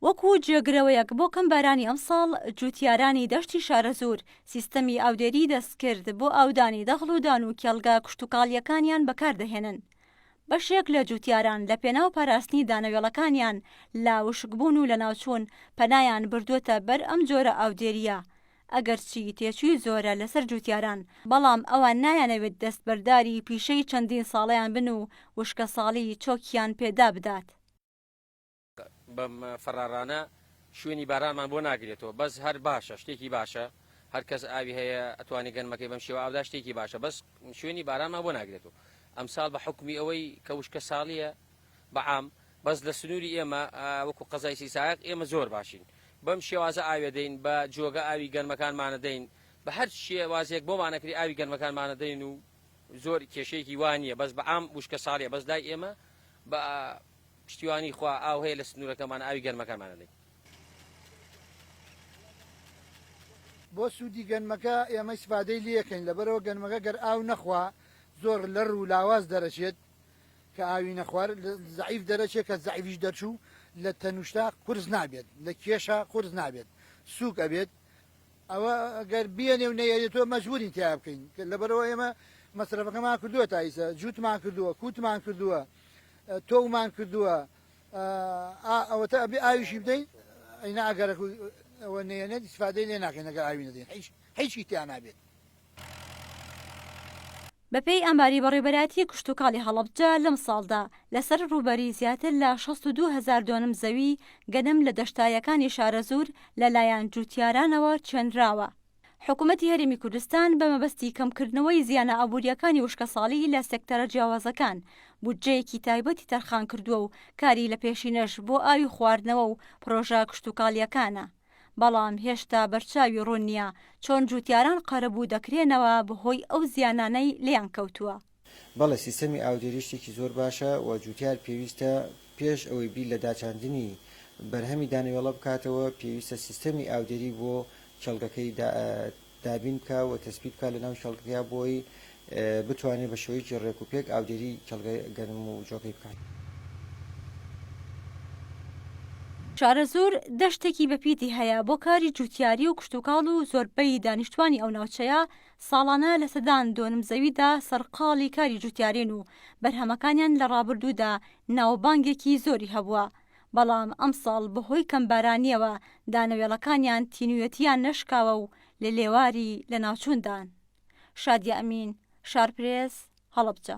وەکو جێگرەوەیەک بۆ کەمبارانی ئەمساڵ، جوتیارانی دەشتی شارەزوور سیستەمی ئاودێریی دەستکرد بۆ ئاودانی دەغڵ و دان و کێڵگە کشتوکاڵییەکانیان بەکاردەهێنن. بەشێک لە جوتیاران لەپێناو پاراستنی دانەوێڵەکانیان لە وشکبوون و لەناوچوون پەنایان بردووەتە بەر ئەم جۆرە ئاودێرییە، ئەگەرچی تێچووی زۆرە لەسەر جوتیاران، بەڵام ئەوان نایانەوێت دەستبەرداری پیشەی چەندین ساڵەیان بن و وشکەساڵی چۆکیان پێدابدات. بەم فەرارانە شوێنی بارانمان بۆ ناگرێتەوە بەس هەر باشە شتێکی باشە هەر کەس ئاوی هەیە ئەتوانێ گەنمەکەی بەم شێوە ئاودا شتێکی باشە بەس شوێنی بارانمان بۆ ناگرێتەوە ئەمساڵ بە حکومی ئەوەی کە وشکە ساڵیە بە عام بەس لە سنووری ئێمە وەکو قەزای سیسایق ئێمە زۆر باشین بەم شێوازە ئاوێ دەین بە جۆگە ئاوی گەنمەکانمانە دەین بە هەر شێوازێک بۆمانەکری ئاوی گەنمەکانمانە دەین و زۆر کێشەیەکی وا نییە بەس بە عام وشکە ساڵیە بەس لای ئێمە بە پشتیوانی خوا ئاو هەیە لە سنوورەکەمان ئاوی گەرمەکانمان ئەدەین. بۆ سوودی گەنمەکە ئێمە ئیسفادەی لێکەین لەبەرئەوە گەنمەکە گەر ئاو نەخوا زۆر لەڕ و لاواز دەرەچێت کە ئاوی نەخوار زەعیف دەرەچێت کە زەعیفیش دەرچوو لە تەنوشتا قورس نابێت لە کێشا قورس نابێت سووک ئەبێت ئەوە گەر بیەنێ و نەیەنێ تۆ مەجبورین تیا بکەین لەبەرئەوە ئێمە مەسرەفەکەمان کردووە تا ئیسە جووتمان کردووە کووتمان کردووە تۆومان کردووە ئەوەتە ئەبێ ئاویشی بدەین ئەینا ئەگەر ئەوە نەیەنێت ئیسفادەی لێ ناکەین ئەگەر ئاوی نەدەین هیچ هیچی تیا نابێت. بەپێی ئاماری بەڕێوەبەرایەتی کشتوکاڵی هەڵەبجە لەمساڵدا لەسەر ڕووبەری زیاتر لە 62 هەزار دۆنم زەوی گەنم لە دەشتایەکانی شارەزوور لەلایەن جووتیارانەوە چێنراوە. حکومەتی هەرێمی کوردستان بە مەبەستی کەمکردنەوەی زیانە ئابوورییەکانی وشکەساڵی لە سێکتەرە جیاوازەکان، بودجەیەکی تایبەتی تەرخانکردووە و کاری لەپێشینەش بۆ ئاوی خواردنەوە و پرۆژە کشتوکاڵییەکانە. بەڵام هێشتا بەرچاوی ڕوون نییە چۆن جووتیاران قەرەبوو دەکرێنەوە بەهۆی ئەو زیانانەی لێیان کەوتووە. بەڵێ سیستەمی ئاودێری شتێکی زۆر باشە و جوتیار پێویستە پێش ئەوەی بیر لە داچاندنی بەرهەمی دانەوێڵە بکاتەوە پێویستە سیستەمی ئاودێری بۆ کێڵگەکەی دابین بکا و تەسبیت بکا لەناو کێڵگەکەیا بۆی بتوانێت بە شێوەیەکی ڕێک و پێک ئاودێری کێڵگە گەنم و جۆکەی بکات. شارەزوور دەشتێکی بەپیتی هەیە بۆ کاری جوتیاری و کشتوکاڵ و زۆربەی دانیشتوانی ئەو ناوچەیە ساڵانە لە سەدان دۆنم زەویدا سەرقاڵی کاری جوتیارین و بەرهەمەکانیان لە ڕابردوودا ناوبانگێکی زۆری هەبووە، بەڵام ئەمساڵ بەهۆی کەمبارانییەوە دانەوێڵەکانیان تینوویەتییان نەشکاوە و لە لێواری لەناوچووندان. شادیە ئەمین، شارپرێس، هەڵەبجە.